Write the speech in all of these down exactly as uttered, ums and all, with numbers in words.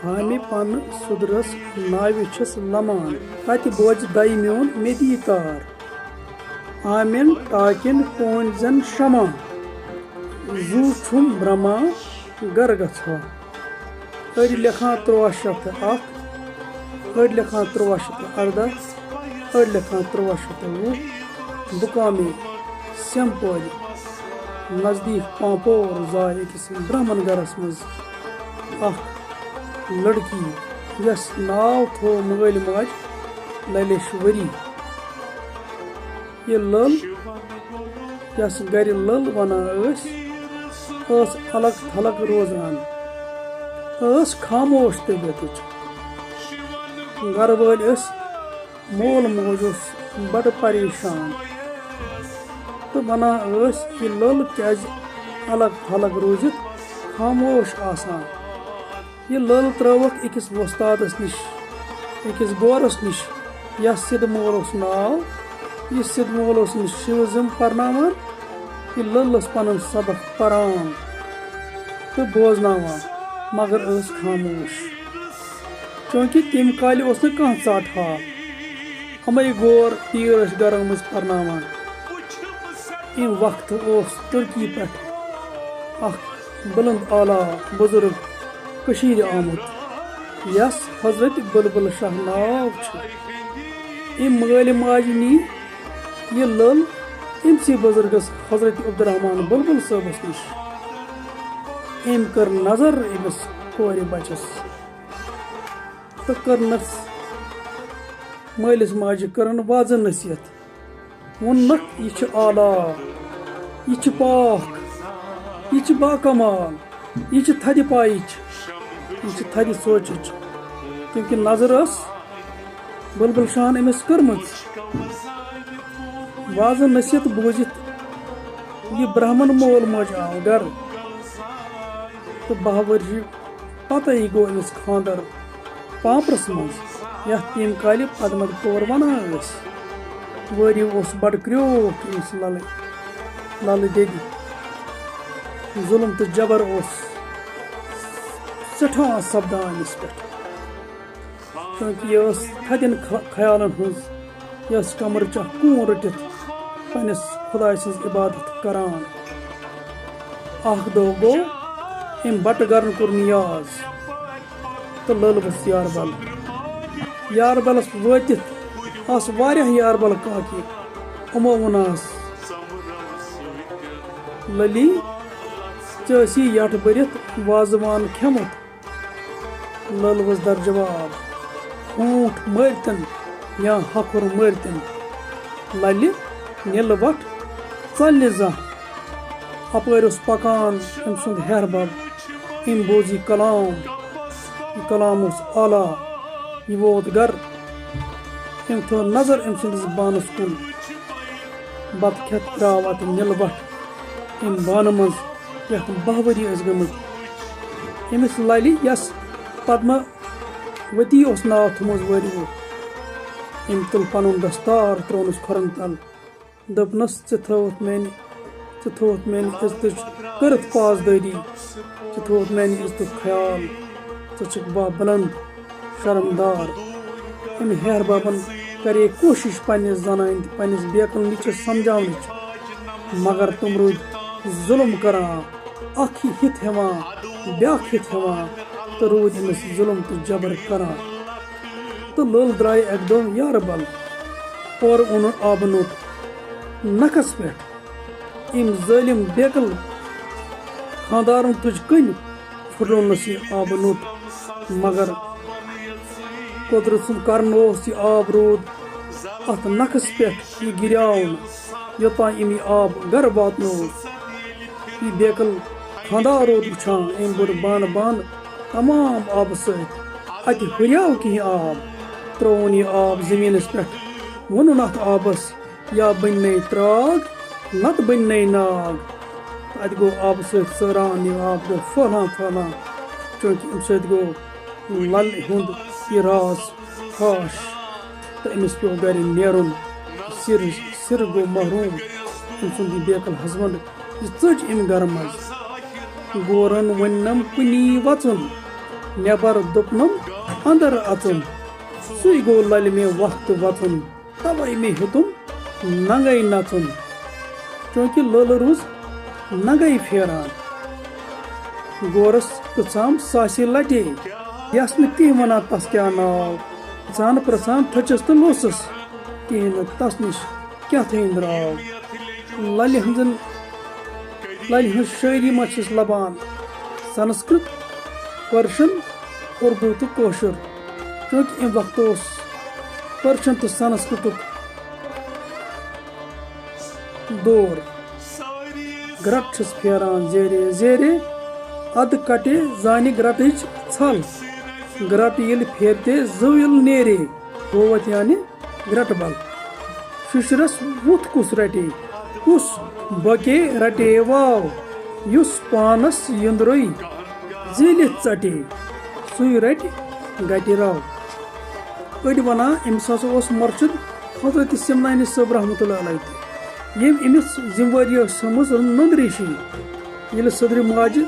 ہامہِ پنہٕ سُدرس ناوِ چھِس لمان۔ تتہِ بوزِ دَے میون مےٚ دی تار۔ آمٮ۪ن ٹاکٮ۪ن پونٛزٮ۪ن شمع۔ زُو چھُم برٛہما گرٕ گژھان۔ أڑۍ لیکھان تُرٛواہ شیٚتھ تہٕ اَکھ، أڑۍ لیکھان تُرٛواہ شیٚتھ تہٕ اَرداہ، أڑۍ لیکھان تُرٛواہ شیٚتھ تہٕ وُہ۔ بُکامے سیمپورِ نزدیٖک پامپور زاے أکِس برٛہمن گرس منٛز اکھ لڑکی، یس ناو تھوو مٲلۍ ماجہِ للیشوری۔ یہِ لٔل، یس گرِ لٔل ونان ٲسۍ، ٲس الگ تھلگ روزان، ٲس خاموش طبیعتٕچ۔ گرٕ وٲلۍ ٲسۍ، مول موج اوس بڑٕ پریشان تہٕ ونان ٲسۍ، یہِ لٔل کیازِ الگ تھلگ روٗزِتھ خاموش آسان۔ یہِ لٔل ترٲوکھ أکِس وۄستادس نِش، أکِس گورس نِش، یس سِدھ مول اوس ناو۔ یہِ سِدھ مول اوس أمِس شِوزم پرناوان۔ یہِ لٔل ٲس پنُن سبق پران تہٕ بوزناوان، مگر ٲس خاموش، چونکہ تمہِ کالہِ اوس نہٕ کانٛہہ ژاٹہٕ ہا۔ ہمے گور پیٖر ٲسۍ گرن منٛز پرناوان۔ امہِ وقتہٕ اوس ترکی پٮ۪ٹھ اکھ بلند اعلیٰ بزرگ کٔشیٖرِ آمُت، یس حضرت بلبل شاہ ناو چھُ۔ أمۍ مٲلۍ ماجہِ نی یہِ لٔل أمسٕے بزرگس حضرت عبدالرحمان بلبل صٲبس نِش۔ أمۍ کٔر نظر أمِس کورِ بچس تہٕ کٔرنس مٲلِس ماجہِ کٔرٕن واضح نصیحت۔ ووٚننکھ، یہِ چھِ اعلیٰ، یہِ چھِ پاک، یہِ چھِ باکمال، یہِ چھِ تھدِ پایِچ، یہِ چھِ تھدِ سوچِچ، کیونکہ نظر ٲس بلبل شاہن أمِس کٔرمٕژ۔ واضح نصیحت بوٗزِتھ یہِ برہمن مول موج آو گرٕ تہٕ باہ ؤرشہِ پتے گوٚو أمِس خانٛدر پامپرس منٛز، یتھ تمہِ کالہِ پدمت پور ونان ٲسۍ۔ وٲرِو اوس بڑٕ کرٛیوٗٹھ أمِس للہٕ، للہٕ دٮ۪دِ۔ ظُلم تہٕ جبر اوس سٮ۪ٹھاہ سپدان أمِس پٮ۪ٹھ، چونکہ یہِ ٲس تھدٮ۪ن خ-، خیالن ہٕنٛز۔ یہِ ٲس کمرٕچ اکھ کوٗن رٔٹِتھ پننِس خۄداے سٕنٛز عبادت کران۔ اکھ دۄہ گوٚو، أمۍ بٹہٕ گرن کوٚر نیاز تہٕ لٔل ؤژھ یاربل۔ یاربلس وٲتِتھ آسہٕ واریاہ یاربل کاکہِ۔ یِمو ووٚنہَس، لٔلی، ژےٚ ٲسی یٹھ بٔرِتھ وازوان کھٮ۪مُت۔ لٔل ؤژھ در جواب، ہوٗٹھ مٲرتن یا ہکھُر مٲرتن، للہِ نِلہٕ وٹھ ژلہِ نہٕ زانٛہہ۔ اپٲرۍ اوس پکان أمۍ سُنٛد ہیہر بب، أمۍ بوٗز یہِ کلام۔ یہِ کلام اوس اعلیٰ۔ یہِ ووت گرٕ۔ أمۍ تھٲو نظر أمۍ سٕنٛدِس بانس کُن۔ بتہٕ کھٮ۪تھ درٛاو اتہِ نِلہٕ وٹھ۔ أمۍ بانہٕ منٛز یتھ باہ ؤری ٲسۍ گٔمٕتۍ۔ أمِس للہِ، یس پدما وتی اوس ناو تھوٚمُت وٲرِو، أمۍ تُل پنُن دستار، ترٛوونس کھۄرن تل۔ دوٚپنس، ژےٚ تھٲوتھ میانہِ، ژےٚ تھٲوتھ میانہِ عزتٕچ کٔرٕتھ پاسدٲری، ژےٚ تھٲوتھ میانہِ عزتُک خیال، ژٕ چھکھ با بلند شرمدار۔ أمۍ ہیہر بابن کرے کوٗشش پننِس زنانہِ تہٕ پننِس بیکل نیٚچوِس سمجھاونٕچ، مگر تِم روٗدۍ ظُلم کران، اکھ ہِتھ ہٮ۪وان، بیاکھ ہِتھ ہٮ۪وان، تہٕ روٗدۍ أمِس ظُلم تہٕ جبر کران۔ تہٕ لٔل درٛایہِ اکہِ دۄہ یارٕ بل، اورٕ اوٚنُن آبہٕ نوٚٹ نکھس پٮ۪ٹھ۔ أمۍ ظٲلِم بیکل خانٛدارن تُج کٔنۍ، پھُٹروونس یہِ آبہٕ نوٚٹ، مگر قۄدرت سُنٛد کرن اوس، یہِ آب روٗد اتھ نکھس پٮ۪ٹھ، یہِ گِریو نہٕ، یوٚتام أمۍ یہِ آب گرٕ واتنوو۔ یہِ بیکل خانٛدار روٗد وٕچھان، أمۍ بوٚر بانہٕ بانہٕ تمام آبہٕ سۭتۍ۔ اتہِ ہُریو کینٛہہ آب، ترٛووُن یہِ آب زٔمیٖنس پٮ۪ٹھ، ووٚنُن اتھ آبس، یا بٔنۍ نے ترٛاگ، نتہٕ بٔنۍ نے ناگ۔ تہٕ اتہِ گوٚو آبہٕ سۭتۍ ژٲران، یہِ آب گوٚو پھٔہلان پھٔہلان، چونکہ امہِ سۭتۍ گوٚو للہِ ہُنٛد یہِ راز فاش تہٕ أمِس پیوٚو گرِ نیرُن۔ سِر، سِر گوٚو محروٗم۔ أمۍ سُنٛد یہِ بیکل ہسبنڈ، یہِ ژٔج أمۍ گرٕ منٛز۔ گورن ووٚننم کُنی وژُن، نٮ۪بر دوٚپنم اندر اژُن۔ سُے گوٚو للہِ مےٚ وقت وژُن، توے مےٚ ہیوٚتُم ننگے نژُن۔ چونکہ لٔل روٗز ننگے پھیران۔ گورس پرژھام ساسہِ لٹے، یس نہٕ کینٛہہ ونان تس کیٛاہ ناو۔ پرژھان پرژھان تھٔچس تہٕ لوسس، کِہیٖنۍ نہٕ تس نِش کیٛاہ تھٲیِن درٛاو۔ للہِ ہٕنٛزن، للہِ ہٕنٛز شٲعری منٛز چھِ أسۍ لبان سنسکرت، پرشن، اردو تہٕ کٲشُر۔ چونکہ امہِ وقتہٕ اوس پرشن تہٕ سنسکرتُک دور۔ گرٛٹ چھُس پھیران زیرے زیرے، ادٕ کٹے زانہِ گرٛٹٕچ ژھل۔ گرٛٹ ییٚلہِ پھیرتے زٲوِل نیرے، گوٚو وتہِ یعنی گرٛٹہٕ بل۔ شُشرس وُتھ کُس رٹے، کُس بۄکے رٹے واو، یُس پانس یٔنٛدرٕے زیٖلِتھ ژٹے، سُے رٹہِ گٹہِ راو۔ أڑۍ ونان أمِس ہسا اوس مرشد حضرت سمنانی صٲب رحمتہ اللہ علیہ تہِ، ییٚمۍ أمِس ذمہٕ وٲری ٲس تھٲومٕژ نُندٕ ریشی۔ ییٚلہِ سٔدرِ ماجہِ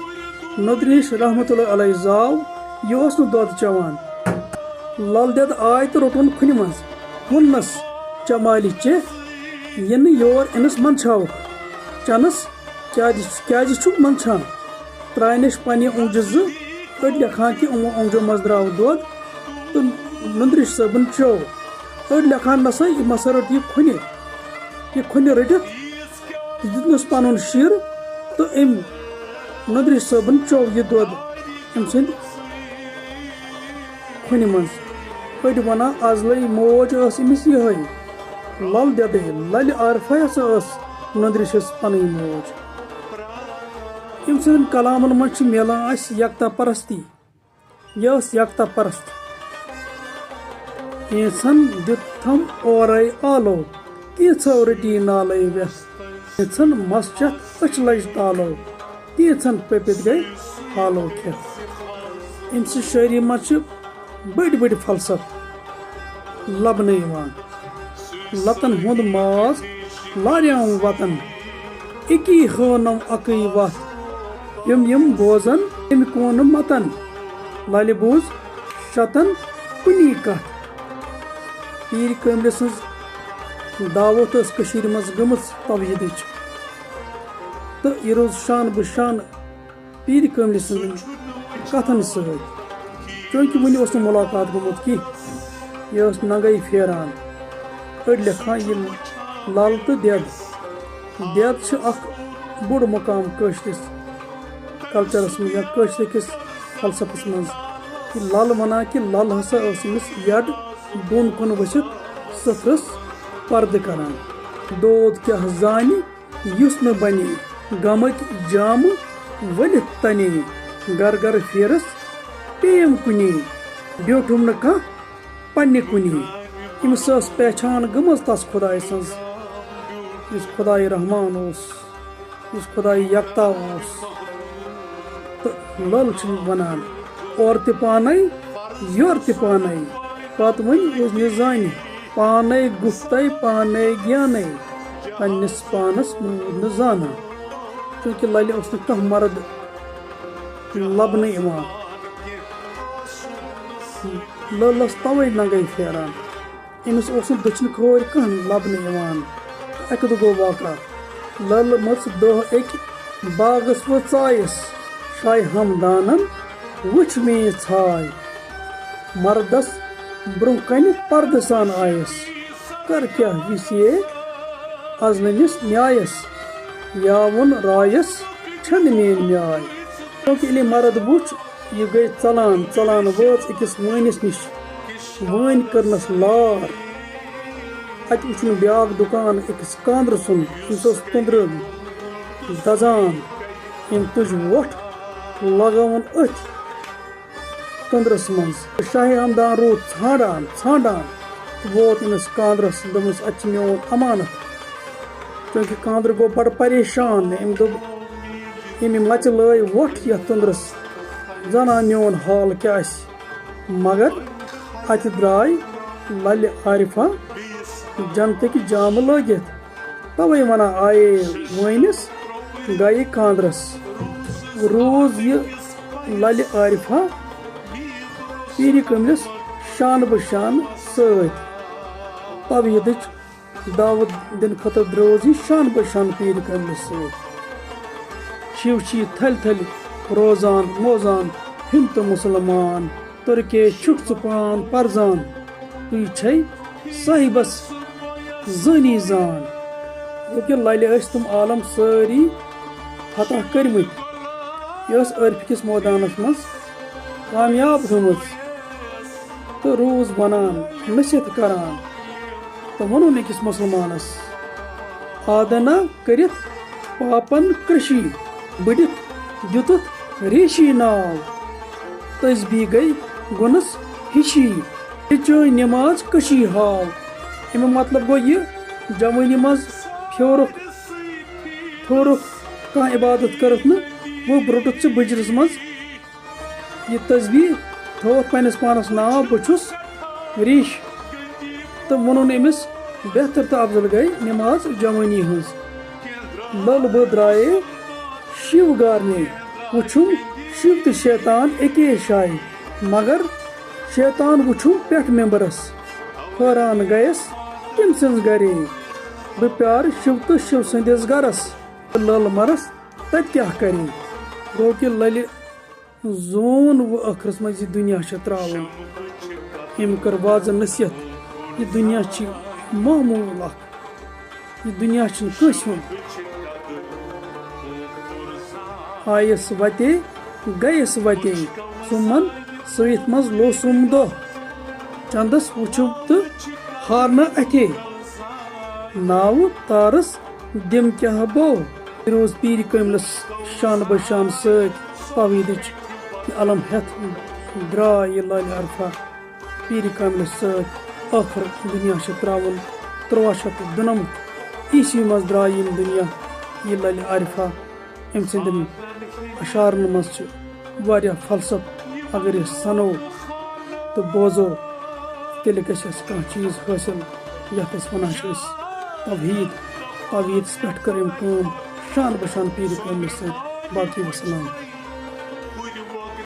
نُندٕ ریش رحمتہ اللہ علیہ زاو، یہِ اوس نہٕ دۄد چٮ۪وان۔ لل دٮ۪د آے تہٕ روٚٹُن کھُنہِ منٛز، ووٚننس، "چمالہِ چے، یِنہٕ یور أمِس منٛدچھاوُکھ، چنس کیٛازِ، کیٛازِ چھُکھ منٛدچھان؟" ترٛاینس پننہِ اونٛگجہِ زٕ، أڑۍ لیکھان کہِ یِمو اونٛگجو منٛز درٛاو دۄد تہٕ نُندٕ ریش صٲبن چیوٚو۔ أڑۍ لیکھان، "نسا، یہِ مسا رٔٹ یہِ کھُنہِ۔" یہِ کھُنہِ رٔٹِتھ تہٕ دیُتنَس پَنُن شِر تہٕ أمۍ نُندٕ ریش صٲبن چوٚو یہِ دۄد أمۍ سٕنٛدِ کھُنہِ منٛز۔ أڑۍ وَنان، اَزلے موج ٲس أمِس یِہوٚے، لل دٮ۪دٕے، للہِ عارفہ ہسا ٲس نُندٕ ریشس پَنٕنۍ موج۔ أمۍ سٕنٛدٮ۪ن کلامن منٛز چھِ میلان اَسہِ یکتا پرستی۔ یہِ ٲس یکتا پرست۔ کینٛژھن دیُتتھم اورے آلو، کینٛژھو رٔٹی نالے وٮ۪تھ۔ کینٛژھن مس چتھ أچھ لجہِ تالو، کینٛژھن پٔپِتھ گٔے حالو کھٮ۪تھ۔ أمۍ سٕنٛز شٲعری منٛز چھِ بٔڑۍ بٔڑۍ فلسفہٕ لبنہٕ یِوان۔ لتن ہُنٛد ماز لاریاوُن وطن، اکی ہٲونم اکٕے وتھ۔ یِم یِم بوزن تٔمۍ کونہٕ متن، للہِ بوٗز شتن کُنی کتھ۔ پیٖرِ کٲملہِ سٕنٛز دعوت ٲس کٔشیٖرِ منٛز گٔمٕژ توحیٖدٕچ، تہٕ یہِ روٗز شانہٕ بہ شانہٕ پیٖرِ کٲملہِ سٕنٛدٮ۪ن کتھن سۭتۍ، چونکہ وُنہِ اوس نہٕ مُلاقات گوٚمُت کینٛہہ۔ یہِ ٲس ننگے پھیران۔ أڑۍ لیکھان، یہِ لل تہٕ دٮ۪د، دٮ۪د چھِ اکھ بوٚڑ مقام کٲشرِس کلچرس منٛز یا کٲشرِ کِس فلسفس منٛز۔ یہِ لل ونان کہِ لل ہسا ٲس أمِس یڈ بۄن کُن ؤسِتھ سٕتھرس پردٕ کران۔ دود کیاہ زانہِ یُس نہٕ بنی، غمٕکۍ جامہٕ ؤلِتھ تنے، گر گر پھیرس پیٚیم کُنی، بیوٗٹھُم نہٕ کانٛہہ پننہِ کُنی۔ أمِس ٲس پہچان گٔمٕژ تس خدایہِ سٕنٛز، یُس خدایہِ رحمان اوس، یُس خدایہِ یکتا اوس۔ تہٕ لل چھِ ونان، اورٕ تہِ پانے، یورٕ تہِ پانے، پتہٕ وۄنۍ وُچھ نہٕ زانہِ، پانے گُپتے پانے گیانے، پننِس پانس موٗد نہٕ زانان۔ چونکہ للہِ اوس نہٕ کانٛہہ مرد لبنہٕ یِوان۔ لل ٲس توے ننگے پھیران۔ أمِس اوس نہٕ دٔچھِنۍ کھورۍ کانٛہہ لبنہٕ یِوان۔ اَکہِ دۄہ گوٚو واقعہ۔ لل مٔژ دۄہ أکۍ باغس منٛز ژایس۔ شاہہِ ہمدانن وُچھ میٛٲنۍ ژھاے۔ مردس برٛونٛہہ کنہِ پردٕ سان آیس۔ کر کیٛاہ وِسیے ازلنِس نیایس۔ یا ووٚن رایس، چھنہٕ میٛٲنۍ نیاے۔ چونکہ ییٚلہِ مرد وُچھ، یہِ گٔے ژلان ژلان وٲژ أکِس وٲنِس نِش۔ وٲنۍ کٔرنَس لار۔ اَتہِ وُچھُن بیٛاکھ دُکان أکِس کانٛدرٕ سُنٛد۔ أمِس ٲس تُندرٕ دَزان۔ أمۍ تُج وۄٹھ، لگٲوٕن أتھۍ تُندرَس منٛز۔ شاہِ ہمدان روٗد ژھانٛڈان ژھانٛڈان تہٕ ووت أمِس کانٛدرَس۔ دوٚپمَس، اَتہِ چھُ میون امانت۔ چونکہ کانٛدرٕ گوٚو بڑٕ پریشان۔ أمۍ دوٚپ، ییٚمہِ مَژِ لٲے وۄٹھ یَتھ تُندرَس، زانان میون حال کیٛاہ آسہِ۔ مگر اَتہِ درٛاے لَلہِ عارفہ جنتٕکۍ جامہٕ لٲگِتھ۔ تَوَے وَنان آیے وٲنِس گَیہِ کانٛدرَس۔ روٗز یہِ لَلہِ عارفہ پیٖرِ کٲملِس شانہٕ بہ شانہٕ سۭتۍ۔ توحیٖدٕچ دعوت دِنہٕ خٲطرٕ درٛاوُس یہِ شانہٕ بہ شانہٕ پیٖرِ کٲملِس سۭتۍ۔ شِو چھِ یہِ تھلہِ تھلہِ روزان موزان، ہِنٛد تہٕ مُسلمان۔ تُرکے چھُکھ ژٕ پان پرزان، تُہۍ چھے صاحبس زٲنی زان۔ گوٚو کہِ للہِ ٲسۍ تِم عالم سٲری فتح کٔرمٕتۍ۔ یہِ ٲس عٲرفہِ کِس مٲدانس منٛز کامیاب گٔمٕژ تہٕ روٗز ونان، نصیحت کران۔ تہٕ ووٚنُن أکِس مُسلمانس، آدنا کٔرِتھ پاپن کرشی، بٔڑِتھ دیُتُتھ ریشی ناو۔ تسبیح گٔے گُنس ہِشی، ہیٚچھٲے نماز کشی ہاو۔ اَمیُک مطلب گوٚو یہِ، جوٲنی منٛز پھیورُکھ، پھیورُکھ کانٛہہ عبادت کٔرٕتھ نہٕ، وۄنۍ روٚٹُتھ ژٕ بٕجرِس منٛز یہِ تسبیح، تھووُتھ پننِس پانس ناو، بہٕ چھُس ریش۔ تہٕ ووٚنُن أمِس، بہتر تہٕ افضل گٔے نماز جوٲنی ہٕنٛز۔ لل بہٕ درٛایے شِو گارنہِ، وُچھُم شِو تہٕ شیطان اَکے شایہِ، مگر شیطان وُچھُم پٮ۪ٹھ ممبرس۔ حٲران گٔیس تٔمۍ سٕنٛز گرے۔ بہٕ پیارٕ شِو تہٕ شِو سٕنٛدِس گرس۔ لل مرس تتہِ کیٛاہ کرے؟ گوٚو کہِ للہِ زون وۄنۍ ٲخرس منٛز یہِ دُنیا چھُ ترٛاوُن۔ أمۍ کٔر واضح نصیحت، یہِ دُنیا چھِ معموٗل اکھ، یہِ دُنیا چھُنہٕ کٲنٛسہِ ہُنٛد۔ آیس وتے، گٔیس وتے، سُمن سۭتۍ منٛز لوسُم دۄہ۔ چندس وُچھُم تہٕ ہارنہٕ اَتھے۔ ناوٕ تارس دِم کیٛاہ بو۔ روٗز پیٖرِ کٲملس شانہٕ بہ شانہٕ سۭتۍ توحیٖدٕچ یہِ علم ہٮ۪تھ درٛاے یہِ للہِ عرفہ۔ پیٖرِ کٲملس سۭتۍ ٲخر دُنیا چھُ ترٛاوُن۔ تُرٛواہ شیٚتھ تہٕ دُنَمَتھ عیسوی منٛز درٛاے یِم دُنیا یہِ للہِ عرفہ۔ أمۍ سٕنٛدٮ۪ن اشعارن منٛز چھِ واریاہ فلسفہٕ۔ اگر أسۍ سنو تہٕ بوزو، تیٚلہِ گژھِ اَسہِ کانٛہہ چیٖز حٲصِل، یَتھ أسۍ وَنان چھِ أسۍ توحیٖد۔ توحیٖدس پٮ۪ٹھ کٔر أمۍ کٲم شانہٕ بہ شانہٕ پیٖرِ کٲملہِ سۭتۍ۔ باقٕے وسلام۔